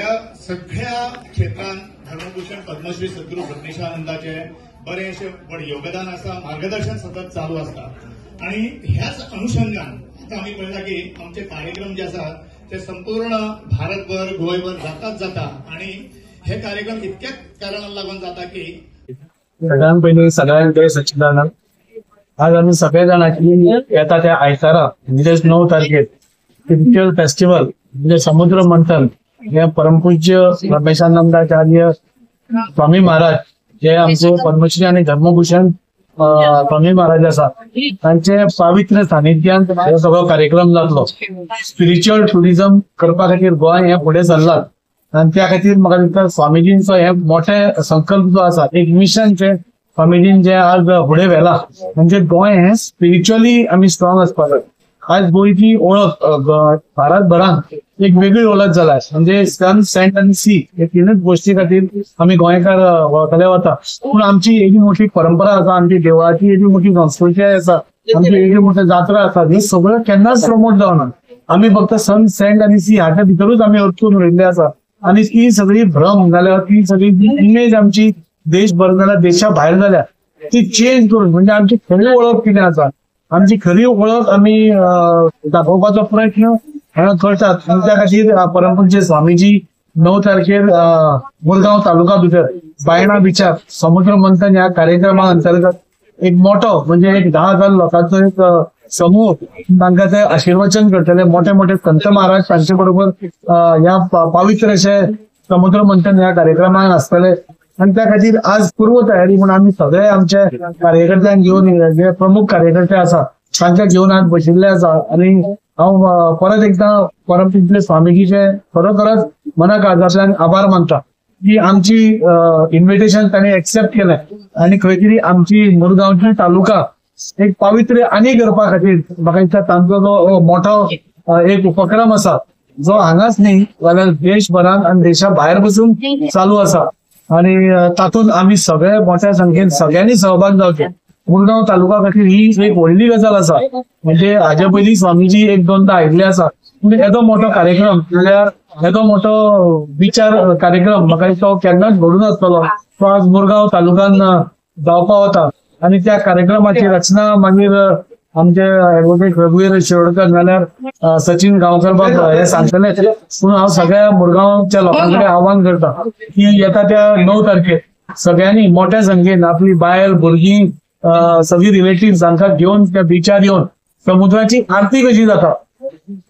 सगळ्या क्षेत्रांत धर्मभूषण पद्मश्री सद्गुरू ब्रह्मेशानंदाचे बरें अशें व्हड योगदान आसा, मार्गदर्शन सतत चालू आसता आनी ह्याच अनुशंगान आतां आमी पळयता की आमचे कार्यक्रम जे आसात ते संपूर्ण भारतभर गोंयभर जाताच जाता आनी हे कार्यक्रम इतक्याच कारणाक लागून जाता की सगळ्यात पयलीं सगळ्यांक जय सच्चिदानंद. आज आमी सगळे जाणांची येता त्या आयतारा म्हणजेच 9 तारखेर स्पिरिच्युअल फेस्टिवल म्हणजे समुद्र मंथन हे परमपूज्य रमेशानंदाचार्य स्वामी महाराज जे आमचे पद्मश्री आणि धर्मभूषण स्वामी महाराज आसा तांचे पावित्र्य सानिध्यान हो सगळो कार्यक्रम जातलो. स्पिरिच्युअल टुरिझम करपा खातीर गोंय हे फुडें सरलां आनी त्या खातीर म्हाका दिसता स्वामीजींचो हे मोठे संकल्प जो आसा, एक मिशन जे स्वामीजीन जे आज फुडें व्हेलां म्हणजे गोंय हे स्पिरिच्युअली आमी स्ट्रॉंग आसपाक जाय. आज गोंयची ओळख भारतभरान एक वेगळी ओळख जाला, म्हणजे सन सँड आनी सी हे तिनूच गोष्टी खातीर आमी गोंयकार वळखले वता. पूण आमची एदी मोठी परंपरा आसा, आमची देवळाची एदी मोठी संस्कृती आसा, आमची एदी मोठी जात्रा आसा, हे सगळं केन्नाच प्रमोट जावना. आमी फक्त सन सँड आनी सी हाच्या भितरूच आमी अडकून उरिल्ले आसा आनी ती सगळी भ्रम जाल्यार ती सगळी इमेज आमची देशभर जाल्यार देशा भायर जाल्या ती चेंज करून म्हणजे आमची खरी ओळख कितें आसा, आमची खरी ओळख आमी दाखोवपाचो प्रयत्न करतात. आनी त्या खातीर परमपूज्य स्वामीजी 9 तारखेर मुरगांव तालुका भितर बायणा बिचार समुद्र मंथन ह्या कार्यक्रमा अंतर्गत एक मोठो म्हणजे एक 10,000 लोकांचो एक समूह तांकां ते आशीर्वचन करतले. मोठे मोठे संत महाराज तांचे बरोबर ह्या पावित्र्य अशे समुद्र मंथन ह्या कार्यक्रमाक आसतले. आनी त्या खातीर आज पूर्व तयारी म्हूण आमी सगळे आमचे कार्यकर्त्यांक घेवन जे प्रमुख कार्यकर्ते आसा तांकां घेवन आज बशिल्ले आसा. आनी हांव परत एकदां परमपूज्य स्वामीजीचे खरोखरच मना काळजांतल्यान आभार मानता की आमची इन्व्हिटेशन तांणी एक्सेप्ट केलें आनी खंय तरी आमची मुरगांवची तालुका एक पावित्र्य आनी करपा खातीर म्हाका दिसता तांचो जो मोठो एक उपक्रम आसा जो हांगाच न्ही जाल्यार देशभरान आनी देशा भायर बसून चालू आसा आनी तातूंत आमी सगळे मोठ्या संख्येन सगळ्यांनी सहभाग जावचे. मुरगांव तालुका खातीर ही एक व्हडली गजाल आसा. म्हणजे हाजे पयलीं स्वामीजी 1-2दा आयिल्ले आसा, पूण येदो मोठो कार्यक्रम जाल्यार येदो मोठो विचार कार्यक्रम म्हाका दिसता केन्नाच घडून आसतलो तो आज मुरगांव तालुक्यान जावपा वता. आनी त्या कार्यक्रमाची रचना मागीर आमचे एडवोकेट रघुवीर शिरोडकर जाल्यार सचिन गांवकर बाब हे सांगतले. पूण हांव सगळ्या मुरगांवच्या लोकां कडेन आव्हान करता की येता त्या 9 तारखेर सगळ्यांनी मोठ्या संख्येन आपली बायल भुरगीं सगळी रिलेटिव्ह तांकां घेवन त्या बिचार येवन समुद्राची आरती कशी जाता,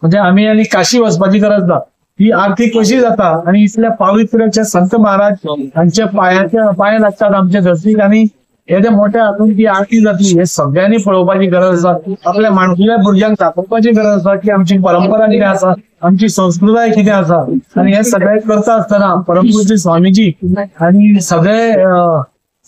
म्हणजे आमी आनी काशी वचपाची गरज ना, ही आरती कशी जाता आनी इतल्या पावित्र्याच्या संत महाराज हांच्या पायाच्या पांय लागतात आमच्या धर्तीक आनी येदे मोठ्या हातून ती आरती जातली हे सगळ्यांनी पळोवपाची गरज आसा. आपल्या माणकुल्या भुरग्यांक दाखोवपाची गरज आसा की आमची परंपरा कितें आसा, आमची संस्कृताय कितें आसा. आनी हे सगळें करता आसतना परमपूज्य स्वामीजी आनी सगळे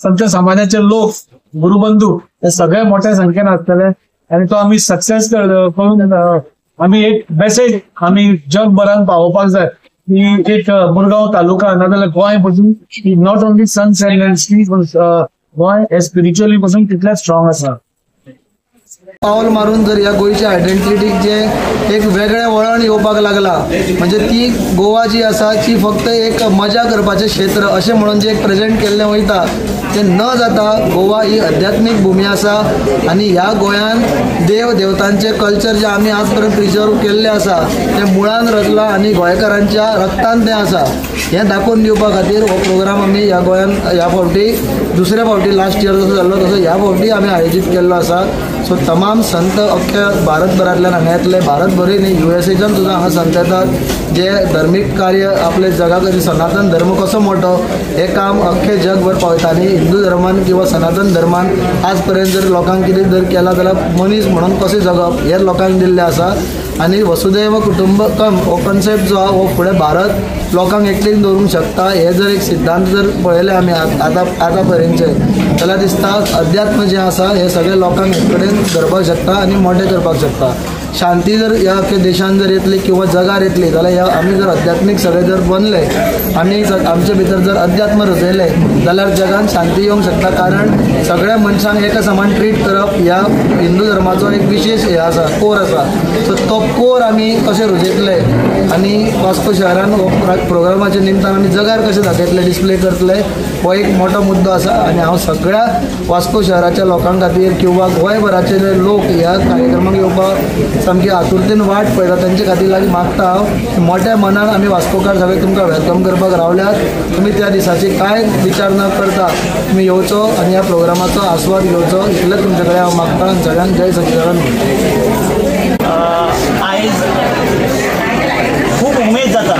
संत समाजाचे लोक गुरुबंधू हे सगळे मोठ्या संख्येन आसतले आनी तो आमी सक्सेस करून आमी एक मेसेज आमी जगभरान पावोवपाक जाय की एक मुरगांव तालुका नाजाल्यार गोंय पसून not only sun sand sea Goa हे स्पिरिच्युअली पासून तितलें स्ट्रॉंग आसा. पावल मारून जर ह्या गोंयच्या आयडेंटिटीक जे एक वेगळें वळण येवपाक लागलां, म्हणजे ती गोवा जी आसा ती फक्त एक मजा करपाचें क्षेत्र अशें म्हणून जे एक प्रेजेंट केल्लें वयता तें न जाता गोवा ही आध्यात्मीक भुमी आसा आनी ह्या गोंयान देव देवतांचें कल्चर जें आमी आज पर्यंत प्रिजर्व केल्लें आसा तें मुळान रचलां आनी गोंयकारांच्या रक्तान तें आसा हें दाखोवन दिवपा खातीर हो प्रोग्राम आमी ह्या गोंयान ह्या फावटी दुसऱ्या फावटी लास्ट इयर जसो जाल्लो तसो ह्या फावटी आमी आयोजीत केल्लो आसा. सो तमाम संत अख्ख्या भारतभरांतल्यान हांगा येतले, भारतभरूय न्ही युएसएच्यान सुद्दां हांगा संत येतात जे धर्मीक कार्य आपले जगा खातीर सनातन धर्म कसो मोठो हें काम अख्खे जगभर पावयता. आनी हिंदू धर्मान किंवा सनातन धर्मान आज पर्यंत जर लोकांक कितें जर केलां जाल्यार मनीस म्हणून कशें जगप हें लोकांक दिल्लें आसा. आनी वसुदैव कुटुंबकम हो कॉन्सेप्ट जो आहा हो फुडें भारत लोकांक एकटेन दवरूंक शकता हे जर एक सिद्धांत जर पळयले आमी आतां आतां पर्यंतचे जाल्यार दिसता अध्यात्म जें आसा हें सगळें लोकांक एक कडेन धरपाक शकता आनी मोठें करपाक शकता. शांती जर ह्या अख्ख्या देशान जर येतली किंवा जगार येतली जाल्यार ह्या आमी जर अध्यात्मीक सगळे जर बनले, आमी आमचे भितर जर अध्यात्म रुजयलें जाल्यार जगान शांती येवंक शकता. कारण सगळ्या मनशांक एका समान ट्रीट करप ह्या हिंदू धर्माचो एक विशेष हे आसा, कोर आसा. सो तो कोर आमी कशें रुजयतले आनी वास्को शहरान हो प्रोग्रामाच्या निमतान आमी जगार कशें दाखयतले, डिस्प्ले करतले, हो एक मोठो मुद्दो आसा. आनी हांव सगळ्या वास्को शहराच्या लोकां खातीर किंवा गोंयभराचे जे लोक ह्या कार्यक्रमाक येवपाक सामकी आतुरतेन वाट पळयता तेंचे खातीर लागीं मागता हांव, मोठ्या मनान आमी वास्कोकार सगळे तुमकां welcome करपाक रावल्यात. तुमी त्या दिसाची कांय विचार न करता तुमी येवचो आनी ह्या प्रोग्रामाचो आस्वाद घेवचो, इतलें तुमचे कडेन हांव मागता. आनी सगळ्यांक जय सच्चिदानंद. आयज खूब उमेद जाता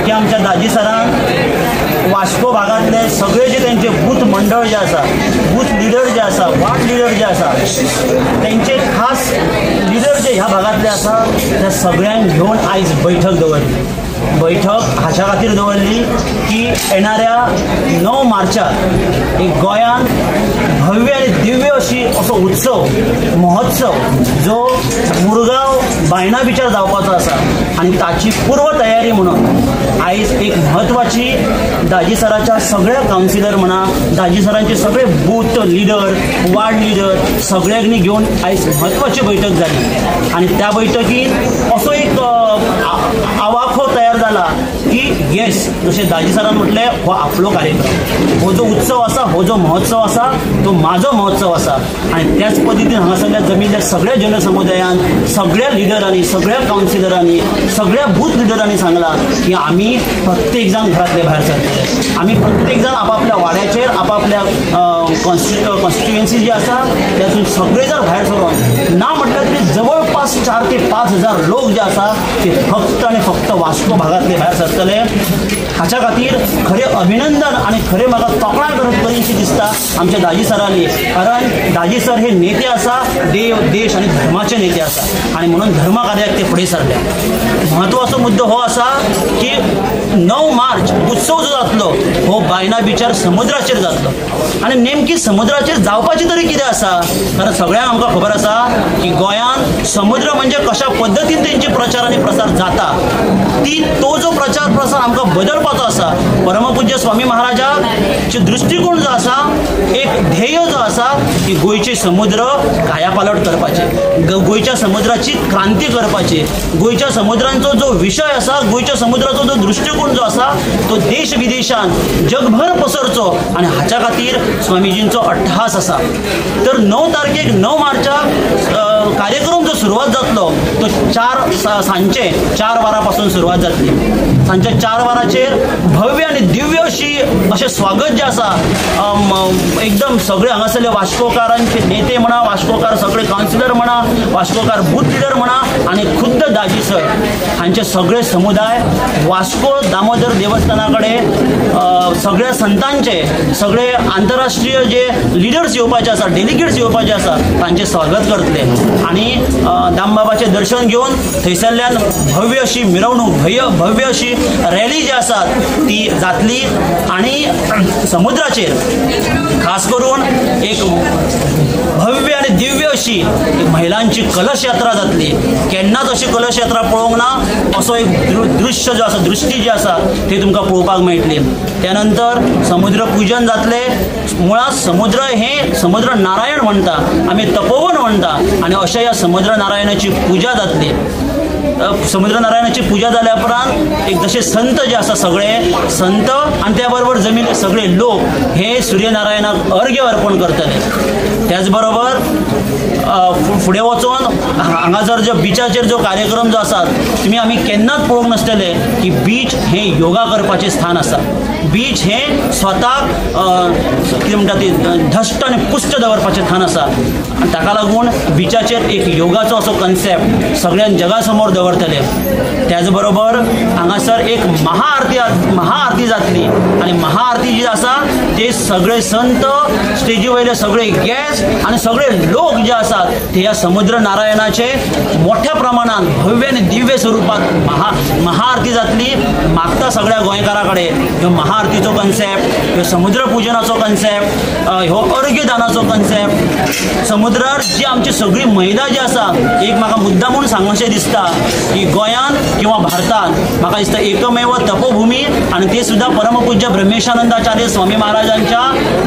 की आमच्या दाजी सरान वास्को भागांतले सगळे जे त्यांचे बूथ मंडळ जे आसा, बूथ लिडर जे आसा, वार्ड लिडर जे आसा, तेंचे खास लिडर जे ह्या भागांतले आसा त्या सगळ्यांक घेवन आयज बैठक दवरली. बैठक हाच्या खातीर दवरली की येणाऱ्या 9 मार्चाक एक गोंयांत भव्य आनी दिव्य अशी असो उत्सव महोत्सव जो मुरगांव बायणा बिचार जावपाचो आसा आनी ताची पूर्व तयारी म्हणून आयज एक म्हत्वाची दाजी सराच्या सगळ्या कावन्सिलर म्हणा, दाजी सरांचे सगळे बूथ लिडर, वार्ड लिडर सगळ्यांनी घेवन आयज म्हत्वाची बैठक जाली. आनी त्या बैठकीत असो एक आवाखो तयार जाला की येस, जशें दाजी सरान म्हटलें, हो आपलो कार्यक्रम, हो जो उत्सव आसा, हो जो महोत्सव आसा तो म्हाजो महोत्सव आसा. आनी त्याच पद्दतीन हांगासरल्या जमिल्ल्या सगळ्या जनसमुदायान, सगळ्या लिडरांनी, सगळ्या कावन्सिलरांनी, सगळ्या बूथ लिडरांनी सांगलां की आमी प्रत्येक जाण घरांतले भायर सरतले, आमी प्रत्येक जाण आपापल्या वाड्याचेर, आपापल्या कॉन्स्टिट्युएन्सी जी आसा त्यातून सगळे जर भायर सरून ना म्हटल्यार तरी जवळपास 4 ते 5 हजार लोक जे आसा ते फक्त आनी फक्त वास्को भागांतले भायर सरतले. हाच्या खातीर खरें अभिनंदन आनी खरें म्हाका तोखणाय करीनशी दिसता आमच्या दाजी सरांनी, कारण दाजी सर हे नेते आसा, देव, देश आनी धर्माचे नेते आसा आनी म्हणून धर्म कार्याक ते फुडें सरले. म्हत्वाचो मुद्दो हो आसा की 9 मार्च उत्सव जो जातलो हो बायणा बिचार समुद्राचेर जातलो आनी नेमकी समुद्राचेर जावपाची तरी कितें आसा, कारण सगळ्यांक आमकां खबर आसा की गोंयांत समुद्र म्हणजे कशा पद्दतीन तेंचे प्रचार आनी प्रसार जाता, ती तो जो प्रचार प्रसार आमकां बदलपाचो आसा. परमपूज्य स्वामी महाराजाचे दृश्टिकोण जो आसा, एक ध्येय जो आसा की गोंयचे समुद्र कायापालट करपाचे, गोंयच्या समुद्राची क्रांती करपाची, गोंयच्या समुद्रांचो जो विशय आसा, गोंयच्या समुद्राचो जो दृश्टिकोण जो आसा तो देश विदेशांत जगभर पसरचो आनी हाच्या खातीर स्वामीजींचो अट्टहास आसा. तर 9 तारखेक 9 मार्चाक कार्यक्रम जो सुरवात जातलो तो सांजचे 4 वरां पासून सुरवात जातली. सांजच्या 4 वरांचेर भव्य आनी दिव्य अशी अशें स्वागत जें आसा एकदम सगळे हांगासरले वास्कोकारांचे नेते म्हणा, वास्कोकार सगळे कावन्सिलर म्हणा, वास्कोकार बूथ लिडर म्हणा आनी खुद्द दाजी सर हांचे सगळे समुदाय वास्को दामोदर देवस्थाना कडेन सगळ्या संतांचे, सगळे आंतरराष्ट्रीय जे लिडर्स येवपाचे आसा, डेलिगेट्स येवपाचे आसा तांचें स्वागत करतले आनी दामबाबाचें दर्शन घेवन थंयसरल्यान भव्य अशी मिरवणूक, भव्य अशी रॅली जी आसा ती जातली आनी समुद्राचेर खास करून एक भव्य आनी दिव्य अशी महिलांची कलश यात्रा जातली. केन्नाच अशी कलश यात्रा पळोवंक ना असो एक दृश्य जो आसा, दृश्टी जी आसा ती तुमकां पळोवपाक मेळटली. त्यानंतर समुद्र पूजन जातलें. मुळांत समुद्र हे समुद्र नारायण म्हणटा, आमी तपोवन म्हणटा आनी अशा ह्या समुद्र नारायणाची पुजा जातली. समुद्र नारायणाची पुजा जाल्या उपरांत एक जशे संत जे आसा सगळे संत आनी त्या बरोबर जमिल्ले सगळे लोक हे सूर्यनारायणाक अर्घ्य अर्पण करतले. त्याच बरोबर फुडें वचोन हांगासर जो बिचाचेर जो कार्यक्रम जो आसा तुमी आमी केन्नाच पळोवंक नासतले की बीच हें योगा करपाचें स्थान आसा. बीच हें स्वताक कितें म्हणटा ती धश्ट आनी पुश्ट दवरपाचें स्थान आसा आनी ताका लागून बिचाचेर एक योगाचो असो कन्सेप्ट सगळ्यान जगा समोर दवरला. दवरतले. त्याच बरोबर हांगासर एक महाआरती जातली आनी महाआरती जी आसा ते सगळे संत, स्टेजी वयले सगळे गेस्ट आनी सगळे लोक जे आसात ते ह्या समुद्र नारायणाचे मोठ्या प्रमाणात भव्य आनी दिव्य स्वरुपात महाआरती जातली. मागता सगळ्या गोंयकारां कडेन ह्यो महाआरतीचो कन्सेप्ट, ह्यो समुद्र पुजनाचो कन्सेप्ट, ह्यो अर्घ्यदानाचो कन्सेप्ट, समुद्रार जी आमची सगळी महिला जी आसा, एक म्हाका मुद्दा म्हूण सांगचें दिसता की गोंयांत किंवा भारतांत म्हाका दिसता एकमेव तपोभूमी आनी ते सुद्दां परमपूज्य ब्रह्मेशानंदाचार्य स्वामी महाराजांच्या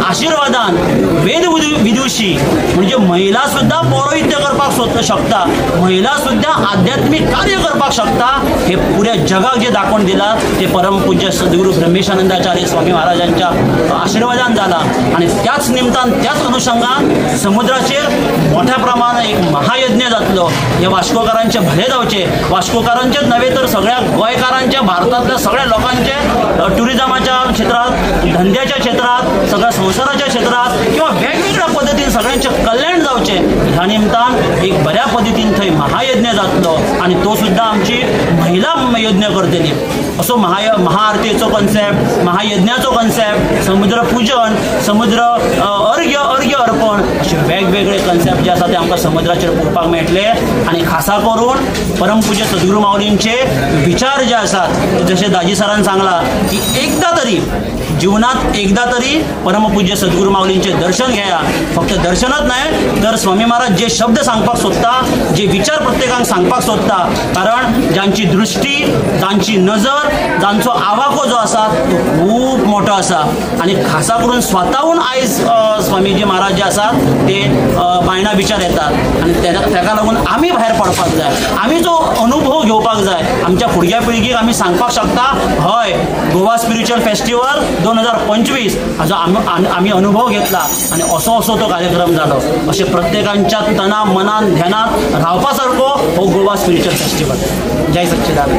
आशिर्वादान वेद विदुषी म्हणजे महिला सुद्दां पौरोहित्य करपाक शकता, महिला सुद्दां आध्यात्मीक कार्य करपाक शकता, हे पुऱ्या जगाक जे दाखोवन दिलां ते परमपूज्य सद्गुरू ब्रह्मेशानंदाचार्य स्वामी महाराजांच्या आशिर्वादान जाला. आनी त्याच निमतान, त्याच अनुषंगान समुद्राचेर मोठ्या प्रमाणात एक महायज्ञ जातलो. हे वास्कोकारांचे भले जावचे, वास्कोकारांचेच नव्हे तर सगळ्या गोंयकारांच्या, भारतांतल्या सगळ्या लोकांचे ट्युरिजमाच्या क्षेत्रात, धंद्याच्या क्षेत्रात, सगळ्या संवसाराच्या क्षेत्रात किंवा वेगवेगळ्या पद्दतीन सगळ्यांचे कल्याण जावचे ह्या निमतान एक बऱ्या पद्दतीन थंय महायज्ञ जातलो आनी तो सुद्दां आमची महिला यज्ञ करतली. असो महाआरतीचो कन्सेप्ट, महायज्ञाचो कन्सेप्ट, समुद्र पुजन, समुद्र अर्घ्य अर्पण अशे वेगवेगळे कन्सेप्ट जे आसा ते आमकां समुद्राचेर पळोवपाक मेळटले. आनी खासा करून परमपूज्य सद्गुरू माऊलींचे विचार जे आसात, जशे दाजी सरान सांगला की एकदा तरी जीवनात एकदा तरी परमपूज्य सद्गुरू माऊलींचे दर्शन घेया. फक्त दर्शनच न्हय तर स्वामी महाराज जे शब्द सांगपाक सोदता, जे विचार प्रत्येकांक सांगपाक सोदता, कारण जांची दृष्टी, जांची नजर, जांचो आवाको जो आसा तो खूब मोठो आसा. आनी खासा करून स्वताहून आयज स्वामीजी महाराज जे आसात ते बायणा बिचार येतात आनी ताका लागून आमी भायर पडपाक जाय, आमी जो अनुभव घेवपाक जाय, आमच्या फुडल्या पिळगेक आमी सांगपाक शकता हय गोवा स्पिरिच्युअल फेस्टिवल 2025 हाजो आमी अनुभव घेतला आनी असो असो तो कार्यक्रम जालो. अशें प्रत्येकांच्या तना मनान ध्यानात रावपा सारको हो गोवा स्पिरिच्युअल फेस्टिवल. जय सच्चिदानंद.